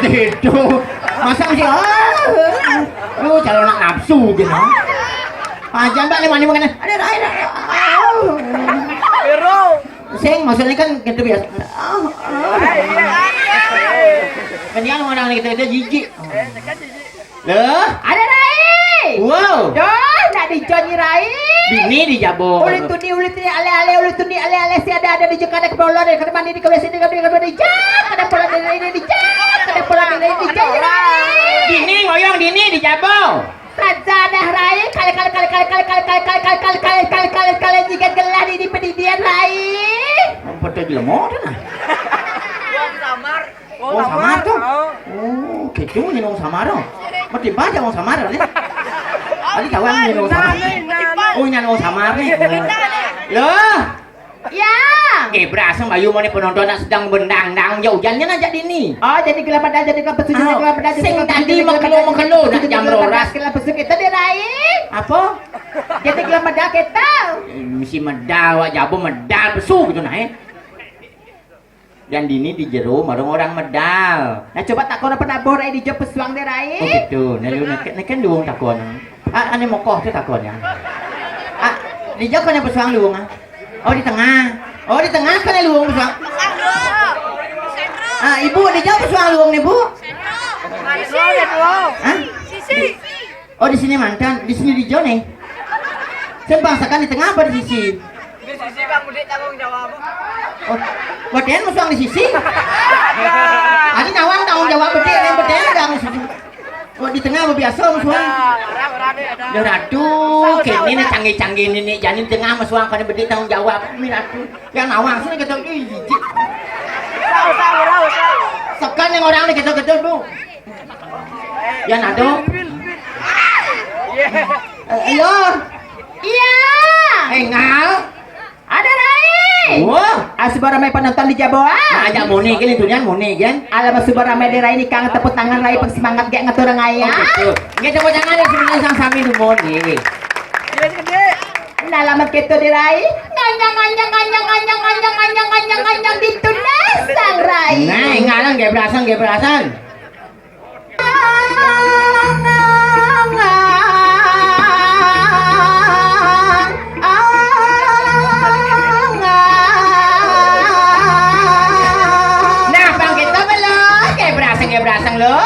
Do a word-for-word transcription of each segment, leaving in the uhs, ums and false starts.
Itu. Masa mesti, ah, lu calon anak nafsu gitu. Aja mbak nih mani mengenai. Ada lain. Sing, maksudnya kan gitu biasa. Mendingan orang gitu, dia jijik. Loh? Ada Rai. Wow. Doh, nak di Joni Rai. Bini di Jabo. Uli tuni, uli tuni, ale ale, uli tuni, ale ale, si ada ada di Jogja, ada keperluan, ada kerja mandi, di kerja sini, kerja kerja di Jogja, ada pola dari ini di Jogja, ada pola dari ini di Jogja, Rai. Dini ngoyong dini di Jabo. Saja dah Rai, kali kali kali kali kali kali kali kali kali kali kali kali kali kali jika gelah di, di pendidian Rai. Foto jelema tu nah. Wong samar. Oh, samar tu. Oh, gitu ni wong samar tu. Mesti baca wong samar ni. Tadi kawan ni wong samar. Oh, ini wong samar ni. Loh. Ya. Eh, berasa Bayu mau ni penonton nak sedang bendang-dang jauh hujannya nak jadi ni. Oh, jadi gelap ada, jadi gelap besar, jadi gelap ada, jadi sing gelap tadi besar, jadi gelap mengkelu-mengkelu nak jam roras. Gelap besar kita dia lain. Apa? Jadi gelap ada kita. Eh, mesti medal, wak Jabo medal pesu gitu nah, eh. Dan dini di jero marung orang medal. Nah, coba takon apa nabuh Rai di jero pesuang deh, Rai. Oh, gitu. Nah, lu nak, nak kan duung takon. Ah, ane mokoh tu takon ya. Ah, di jero kan pesuang luung ah. Oh, di tengah. Oh, di tengah kan luung pesuang. Ah, ibu di jero pesuang luung ni, Bu. Hah? Oh, di sini mantan, di sini di jero ni. Saya bangsakan di tengah apa di sisi? Di sisi Bang Udik tanggung jawab. Oh, badan musuh di sisi. Ada nawang tanggung jawab bedik, yang bedik ada musuh. Oh, di tengah apa biasa musuh? Ya ratu, kini ni canggih-canggih ni, ni jadi tengah musuh kan bedik tanggung jawab. Ni ratu, yang nawang sini kita, ih, jijik. Sekan yang orang ni kita, kita, Bu. Ya, nado. Eh, ayo. Iya. Engal. Ada Rai. Wah. Ah, suba ramai penonton di Jaboan. Nah, ajak Moni kan itu nian Moni kan. Alah, suba ramai di Rai ni kang tepuk tangan Rai pang semangat gek ngatur Rai ya. Oh, gitu. Nggih, tepuk tangan ya sebenarnya sang sami di Moni. Iya, gede. Nah, alamat kita di Rai. Nganyang, nganyang, nganyang, nganyang, nganyang, nganyang, nganyang, nganyang, ditunas sang Rai. Nah, engalan gak berasan, gak berasan. Nah, bang kita belum, kayak berasing, kayak berasing loh.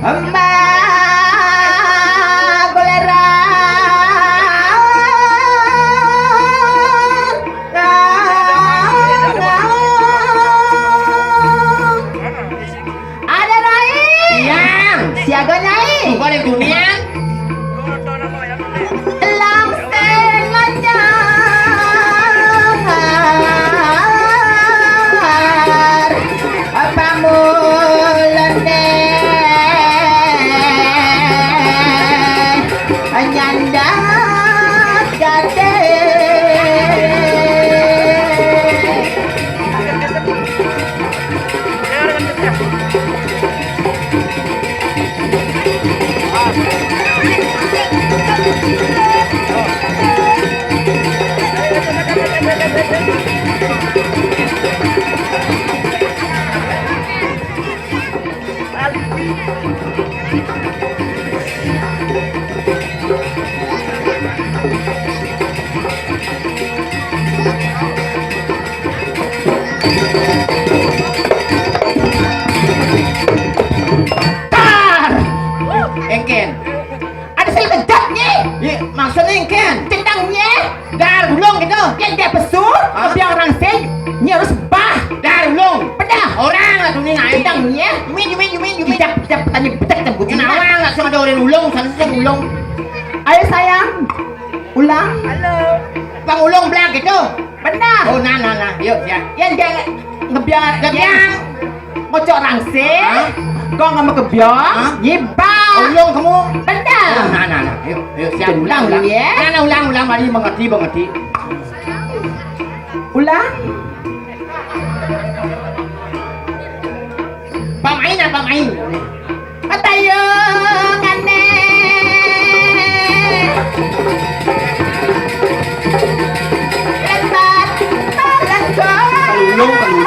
Embah Buleran. Ada Rai. Yang. Siaga Nyai. Bukan yang dunia. Langsing lancar. Apa mulane nyandak gade. Tar! Engken. Ada saya tegak ni. Ye, maksudnya engken. Tendang ni. Dar ulung gitu. Yang dia pesu, biar orang sing, ni harus bah. Dar ulung. Pedah. Orang lah tu ni naik. Tendang ni. Jumin, jumin, jumin, jumin. Tidak, tidak petani, tidak, tidak kucing. Orang lah sama ada orang ulung, sana sing ulung. Ayo sayang. Ulang. Halo. Bang ulung belah gitu. Benar. Oh, nah, nah, nah. Yuk, ya. Yang dia ngebiar, ngebiar. Ngocok rangsik. Hah? Kau nggak mau kebiar? Hah? Nyibah. Ulung kamu. Benar. Oh, nah, nah, nah. Yuk, yuk, siap. Ulang, ulang. Ya. Nah, nah, ulang, ulang. Mari mengerti, mengerti. Ulang. Pamain apa main? Patayungane. Lebat, lebat. Kalulung, kalulung.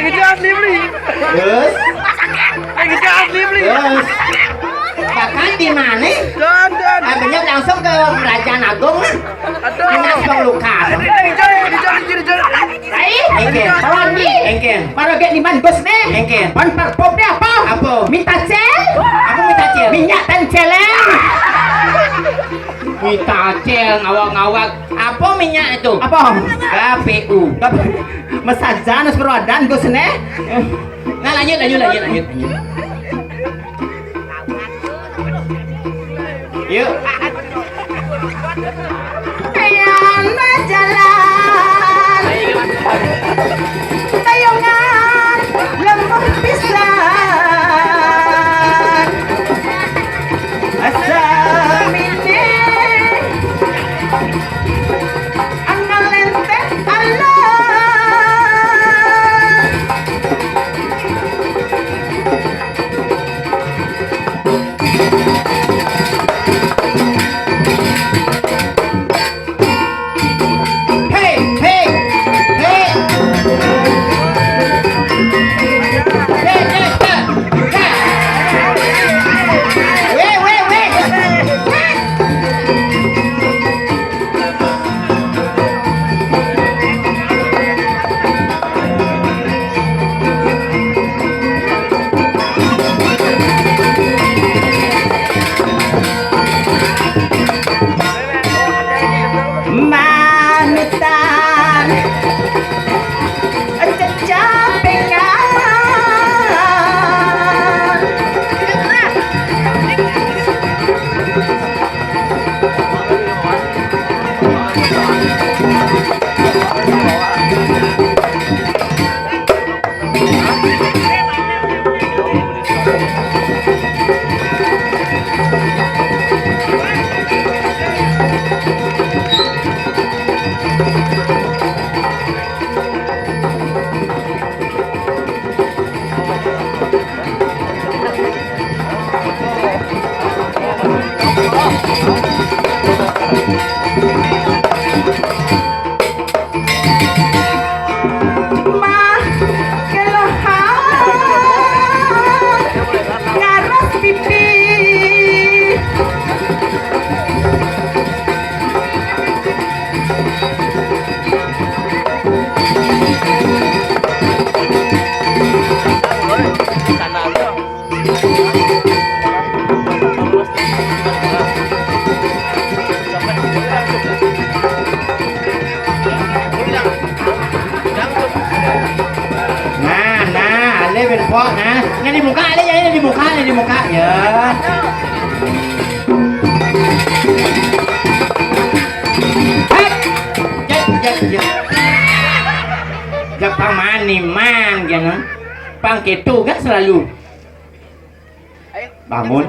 Yang kejar asli beli. Terus? Yang kejar asli beli. Terus? Bahkan di mana? Dan, dan. Artinya langsung ke Kerajaan Agung lah. Aduh. Dinas Pemluka. Yang kejar, yang kejar, yang kejar. Ai, engken. Lawan ni. Engken. Para gek liman bos ni. Engken. Pan parpop ni apa? Apa? Minta cel. Apa minta cel? Minyak dan celeng. Minta cel ngawak-ngawak. Apa minyak itu? Apa? K P U. Mesajan seperuadan bos ni. Nah, lanjut, lanjut, lanjut, lanjut, lanjut. Yuk. Ayan, berjalan. Tayungan, lembut pisan. Asam ini. Anang lenteng, alah. Hei, jat, jat, jat. Jepang mani man, jangan. Pang ketu kan selalu. Bangun.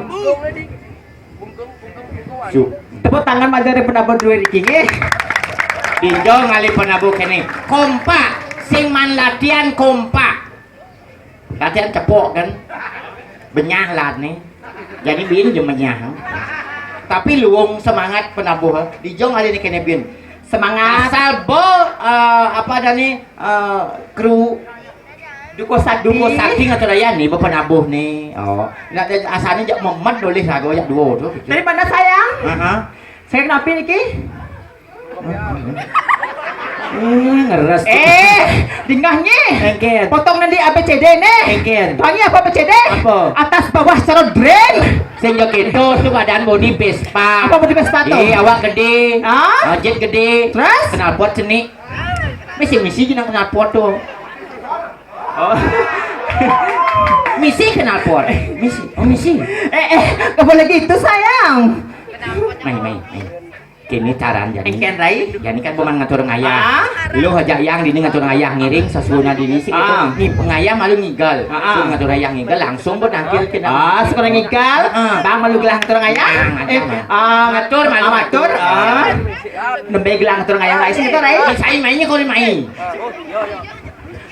Su. Tepuk tangan majeng ring penabuh dué niki nggih. Dija ngalih penabuh kéné. Kompak, sing maan latihan kompak. Latihan cepok kan. Benyah lah né. Jani bin ja benyah. Tapi luung semangat penabuh. Dija ngalih né kéné bin. Semangat. Asal bo, eh, apa adané, eh, kru Dukuh Sakti. Dukuh Sakti ngatur ayah né, bepenabuh né. Oh. Nak asané jak memet nulis lagu jak duo tu. Dari mana sayang? Heeh. Saya kenapa niki? Eh, ngeres. Eh, dingah nyi. Engken. Potong nanti A B C D né. Engken. Tuannya apa A B C D? Apa? Atas bawah cara drain. Sing ja kéto tu keadaan bodi Vespa. Apa bodi Vespa tu? Eh, awak gedé. Ah? Ajit gedé. Terus? Knalpot cenik. Misi-misi je nang knalpot tu. Oh. Misi knalpot. Misi. Oh, misi. Eh, eh, nggak boleh gitu, sayang. Mai, mai, mai. Kéné caran jani. Engken, Rai. Jani kan buman ngatur ngayah. Ah. Lu ajak yang dini ngatur ngayah ngiring sasuhunna dini sing Ah. Ni pengayah malu ngigel. Ah, ah. Suruh ngatur ngayah ngigel langsung pun nangkil kéné. Ah, suka ngigel. Ah. Bang malu gelah ngatur ngayah. Ah, ngatur, Eh, Bang. Ah, ngatur malu ah, ngatur. Ah. Nembe gelah ngatur ngayah Rai sing ngatur Rai. Sai mainnya kau main.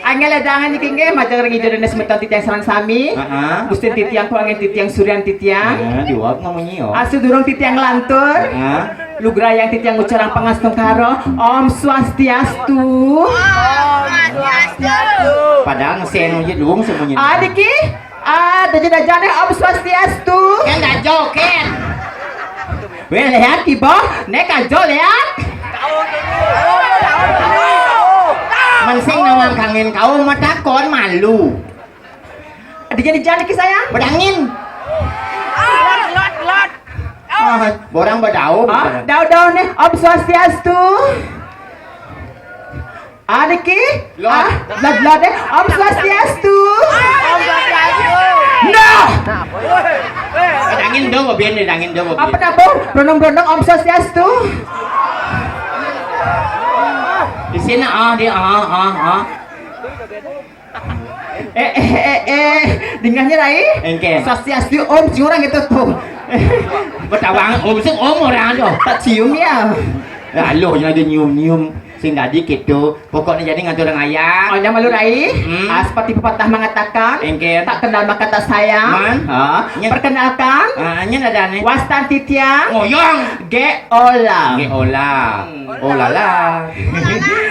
Angel ledangan niki nggih majeng ring ida dané semeton titiang sareng sami. Heeh. Gustin titiang, Kulangan titiang, Suryan titiang. Heeh, diuap ngamunyi, oh. Asu durung titiang lantur. Heeh. Lugrayang titiang ngucarang pangastungkara. Om Swastiastu. Padahal ngeseng aja dong semuanya. Ah, niki? Ah, daja-dajané Om Swastiastu. Kan daja, Ken. Wéh, léak, Ibu. Né kajo, léak. Men sing nawang kangin kaum matakon malu. Dija-dija niki, sayang? Bedangin. Ah, borang bedau. Ah, dau-dau né. Om Swastiastu. Ah, niki? Lot. Ah, lot-lot deh. Om Swastiastu. Om Swastiastu. Nah. Dangin dong, bobien nih, dangin dong, bobien. Apa dah, Bu? Brondong-brondong, Om Swastiastu. Di sini, ah, di, ah, ah, ah. Eh, eh, eh, eh, dingahnya, Rai? Engke. Swastiastu, Om, cium orang itu tuh. Bedawang, Om, sing Om orang tuh. Tak cium ya? Lalu, lagi nyium-nyium. Sing dadi gitu. Pokoknya jadi ngatur ngayah. Oh, nyamalu Rai. Hmm. Ah, seperti pepatah mengatakan, engke, tak kenal maka tak sayang. Man. Ah, nyet. Perkenalkan. Ah, nyet ada nih. Wastan titiang. Ngoyong. Ge ola. Ge ola. Hmm. Oh lala.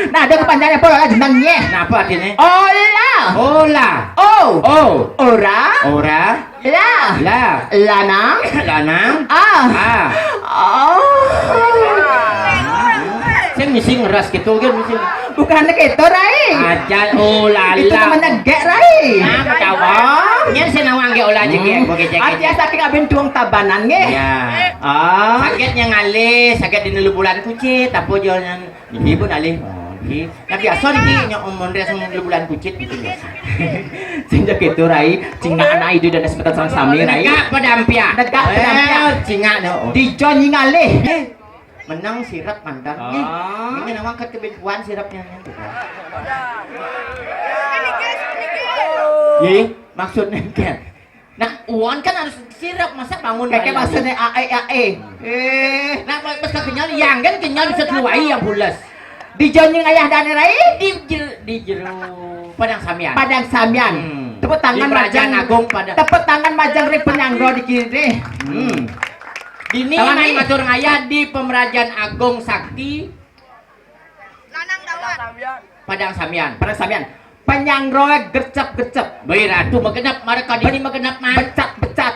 Nah, ada kepanjangan apa lala jenengnya? Napa artinya? Ola. Ola. Oh. Oh. Ora. Ora. La. La. Lanang. Lanang. Ah. Ah. Oh. Sing misi ngeras gitu kan misi. Bukan gitu, Rai. Aja, oh lala. Itu namanya gek, Rai. Nah, ketawa. Nyen sing nawang gek olah aja gek, hmm, bagi cek. Artinya saking abin tuang tabanan nggih. Ya. Ah. Sakit yang ngalih, sakit di nelu bulan kucit, apa jangan ini pun alih. Oh, ini. Nah, biasa niki nyok mondres nelu bulan kucit gitu biasa. Sing ja gitu, Rai, cingak anak itu dan semeton sareng sami, Rai. Negak pedampiak. Negak pedampiak. Eh, cingak no. Dijo nyingalih. Eh, menang sirep mantan. Nih, ah, ini nama angkat ke puan sirepnya. Ye, maksudnya kan. Nah, uan kan harus sirep, masa bangun. Kayak maksudnya A E, A E. Eh. Nah, pas kenyal, yang kan kenyal bisa keluar yang pules. Dijo nying ayah dané Rai? Di jer-, di jero Padang Sambian. Padang Sambian. Hmm. Tepuk tangan majeng. Di Pemerajan Agung Padang. Tepuk tangan majeng ring penyangga di kiri. Hmm. Dini matur ngayah di Pemerajan Agung Sakti. Lanang Dawan. Padang Sambian. Padang Sambian. Penyangga gercep-gercep. Bayi ratu magenep, mareka dini magenep, man. Becat-becat.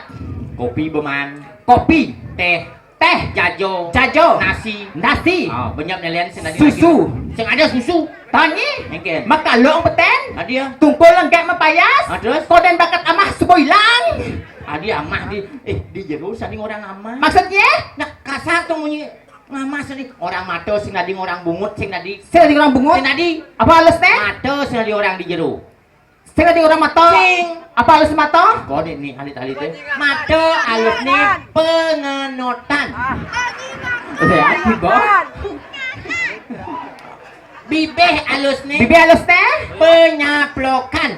Kopi beman. Kopi. Teh. Teh. Jajo. Jajo. Nasi. Nasi. Oh, benyap nelian sing ada susu. Sing ada susu. Tangi. Engke. Makalong petén. Adi ya. Tungkul lenggek mapayas. Ah, terus? Kodén bakat amah suba ilang. Adi amah di, eh, di jero sanding orang amah. Maksudnya? Nah, kasar tuh munyi. Ngamas nih, orang mata sing dadi orang bungut, sing dadi. Sing dadi orang bungut? Sing dadi. Apa halus téh? Mata sing dadi orang di jero. Sing dadi orang mata. Sing. Apa alus mata? Kok ni, ni alit-alit e. Mata alusne pengenotan. Lihat, Bos. Bibih alusne. Bibih alusne? Penyaplokan.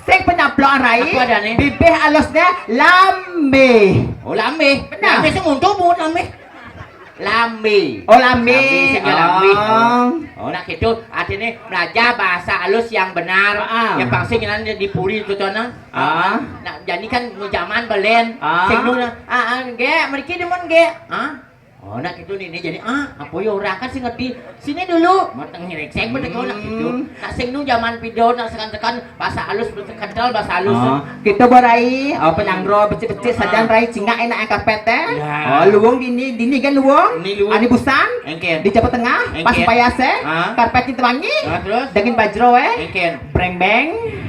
Sing penyaplokan, Rai. Apa adane? Bibih alusne lambe. Oh, lambe. Benar. Lambe sing untuk bungut lambe. Lambe. Oh, lambe. Lambe, sing lambe. Oh. Oh, nak gitu. Artine belajar bahasa alus yang benar. Ah. Yang pang sing nang di puri tu, Cona. Ah. Nak, jani kan zaman belen. Ah. Sing nu, ah, ah, nggih, mriki demen nggih. Ah. Oh, nak gitu ni, ni jadi, ah, apa ya orang kan sing ngerti. Sini dulu. Mateng ngirik sing bener kau nak gitu. Hmm. Nak sing nu zaman video, nak sekan-sekan bahasa alus, betul kental bahasa alus. Oh, kita borai, oh, penyangro becik-becik sajan rai cingak enak karpet e. Ya. Oh, luwung dini, dini kan luwung? Ini luwung. Ani busan? Engken. Di Jawa Tengah, engken. Pas payas e. Ah. Karpet kita wangi. Ah, terus? Daging bajro e. Engken. Brembeng.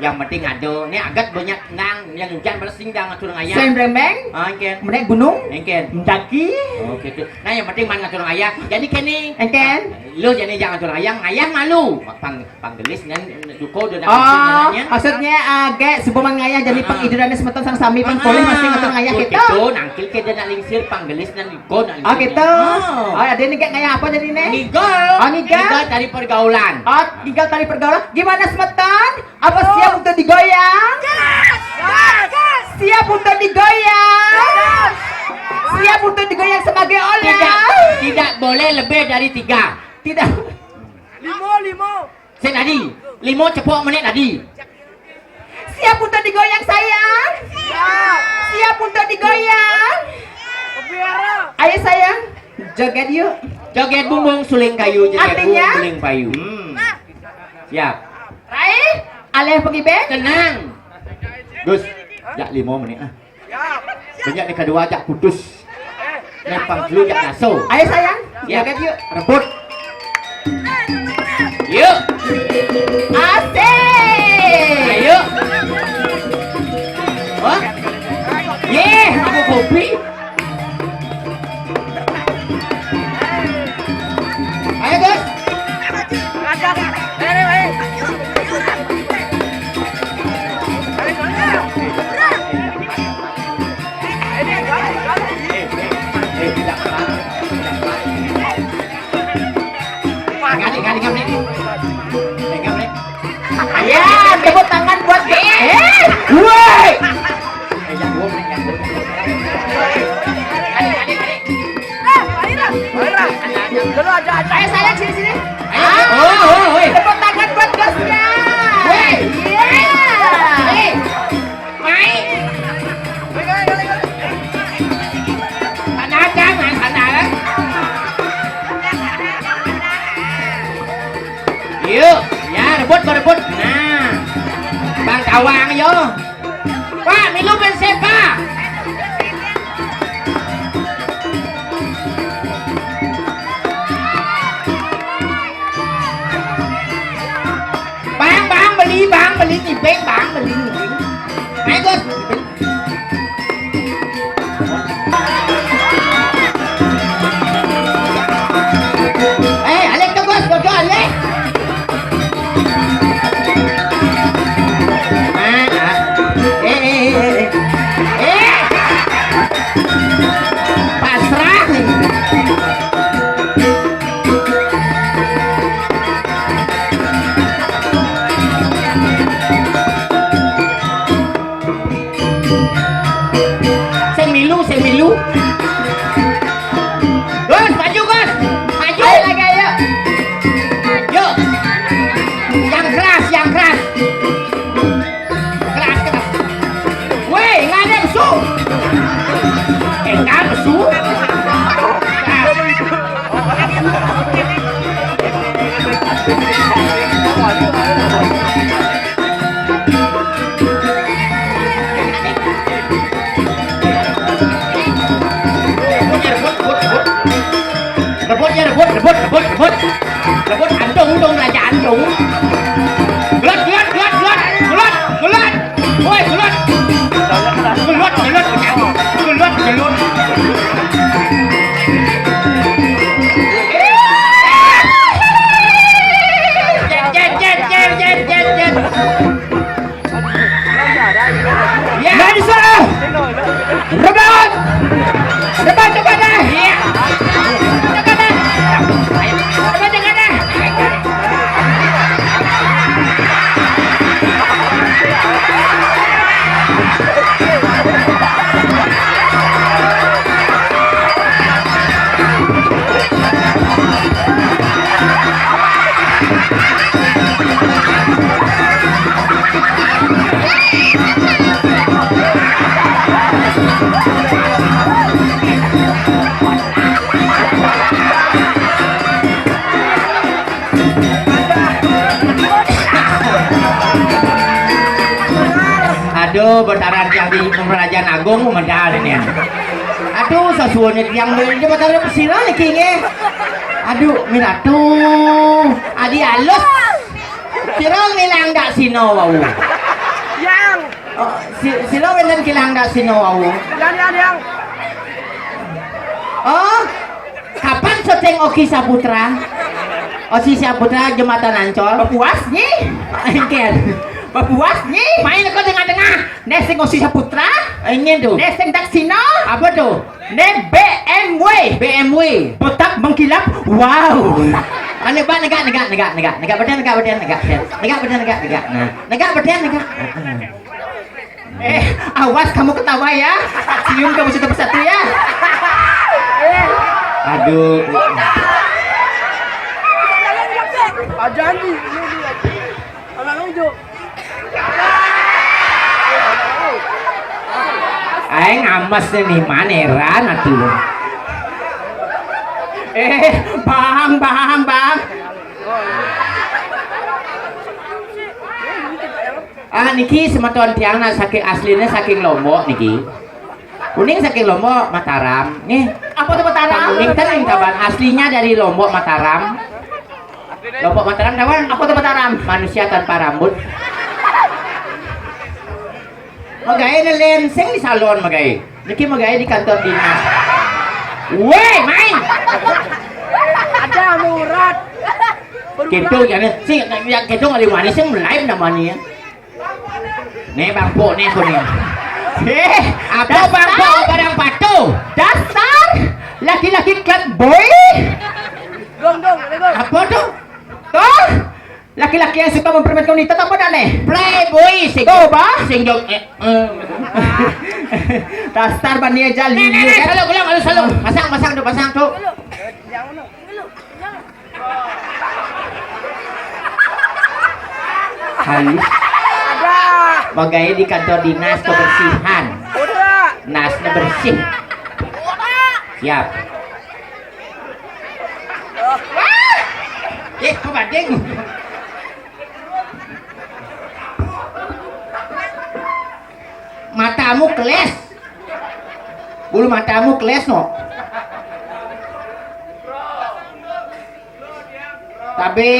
Yang penting ada. Ni agat banyak nang yang hujan balas sing dah ngatur ngayah. Sing brembeng. Ah, engken. Menek gunung. Engken. Mendaki. Oh, gitu. Nah, yang penting man ngatur ngayah. Jadi kene. Engken. Lu jadi jangan ngatur ngayah, ngayah malu. Pang, panggelis kan duko udah nak. Oh, maksudnya, ah, gek subuh man ngayah jadi pang idurane semeton sang sami pang polih masih ngatur ngayah gitu. Gitu, nangkil ke dia nak lingsir, panggelis nan duko nak lingsir. Oh, gitu. Oh. Oh, ada ni gek ngayah apa jadi ni? Ngigol. Oh, ngigol. Ngigol dari pergaulan. Oh, ngigol dari pergaulan. Gimana semeton? Apa siap untuk digoyang? Siap untuk digoyang? Siap untuk digoyang sebagai orang? Tidak, tidak boleh lebih dari tiga. Tidak. Lima, lima. Saya tadi, lima cepok menit tadi. Siap untuk digoyang, sayang? Siap. Siap untuk digoyang? Ayo, sayang, joget yuk. Joget bumbung suling kayu, joget bumbung suling kayu. Artinya? Hmm. Siap. Rai, alih pergi be? Tenang. Gus, jak lima menit ah. Banyak ni kedua jak putus. Lempang dulu jak ngaso. Ayo sayang, siap. Joget yuk. Rebut. Yuk. Asik. Ayo. Wah. Ye, aku kopi. Ayo, Gus. Nggak, nggak, nggak, nggak, nggak. Ya, tepuk tangan buat, eh, woi. Eh, yang gua, yang gua. Ayo, ayo, ayo. Ayo, sayang, sini, sini. Ayo, oh, oh, oh. Tepuk tangan buat Gusnya. Woi. Iya. Hei. Mai. Sana aja, Mas, sana, eh. Yuk, ya, rebut, berebut. Nah. Bang Kawang, yo. Pak, milu bensin, Pak. Bang, bang, beli, bang, beli ngibing, bang, beli ngibing. Ayo, Gus. Eh, alih tu, Gus, bodoh, alih. Ah, ah. Eh, eh, eh, eh, eh. Eh. Pasrah. Sing milu, sing milu. Gus, maju, Gus. Maju. Ayo lagi, ayo. Yuk. Yang keras, yang keras. Keras, keras. Woi, nggak ada musuh. Eh, nggak ada musuh. Keras. Rebut, rebut, rebut. Rebut ya, rebut, rebut, rebut, rebut. Rebut antung, antung, raja antung. Gelut, gelut, gelut, gelut, gelut, gelut. Woi, gelut. Gelut, gelut, gelut. Gelut, gelut. Aduh, betaran tiang di Pemerajan Agung medal ini. Aduh, sasuwun tiang beli di Betara Pesira niki nggih. Aduh, miratu. Adi alus. Sira ngilang dak sino wau. Yang. Oh, si, sira wénten kilang dak sino wau. Yang, yang, yang. Oh, kapan syuting Oki Saputra? Oki Saputra Jembatan Ancol. Bapuas nyi. Engken. Bapuas nyi. Main kok tengah-tengah. Né sing Oki Saputra. Ingin tuh. Né sing dak sino. Apa tuh? Né B M W. B M W. Botak mengkilap. Wow. Ane ba negak, negak, negak, negak. Negak badan, negak badan, negak badan. Negak badan, negak, negak. Nah, negak badan, negak. Heeh. Eh, awas kamu ketawa ya. Cium kamu satu persatu ya. Aduh. Aja nih, ini dia. Anak hijau. Aing ames nih, maneran atuh. Eh, Bang, Bang, Bang. Ah, niki semeton tiang na saking asline saking Lombok niki. Uning saking Lombok Mataram nih. Apa tuh Mataram? Uning kan kawan aslinya dari Lombok Mataram. Lombok Mataram kawan. Apa tuh Mataram? Manusia tanpa rambut. Magaé lén sing di salon magaé. Niki magaé di kantor dinas. Wéh, main. Ada murad. Gitu ya nih. Sing yang gitu kali manis sing live namanya. Nih Bang Po nih kuning. Eh, apa Bang Po barang patuh? Dasar laki-laki club boy. Gong, gong, gong. Apa tuh? Tuh, laki-laki yang suka mempermainkan wanita apa dah nih? Playboy sing. Tuh, bah. Sing jog eh, eh. Dasar bani aja. Nih, nih, nih, saluk, saluk, saluk. Pasang, pasang tuh, pasang tuh. Halus. Ada. Magaé di kantor dinas kebersihan. Udah. Nasnya bersih. Siap. Eh, kok bading? Matamu keles. Bulu matamu keles no. Tapi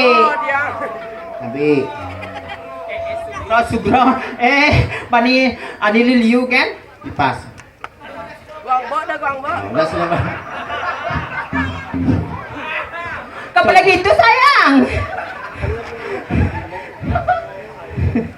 tapi Bro Sugro, eh, pani Ani Liliu kan? Dipas. Guang bok dah, guang bok. Enggak sih, Bang. Kok boleh gitu, sayang?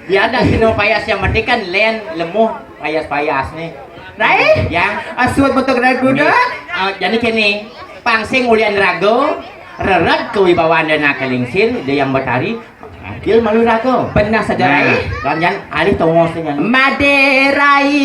Ya ada sino payas yang penting kan lén lemuh payas-payas nih. Rai? Yang asuh bentuk ragu nih. Ah, jadi kini pang sing ulian ragu, reret kewibawaan dana kelingsir, dia yang betari, adil malu ragu. Benar saja, nah, Rai. Dan jangan alih tongos dengan Madé Rai.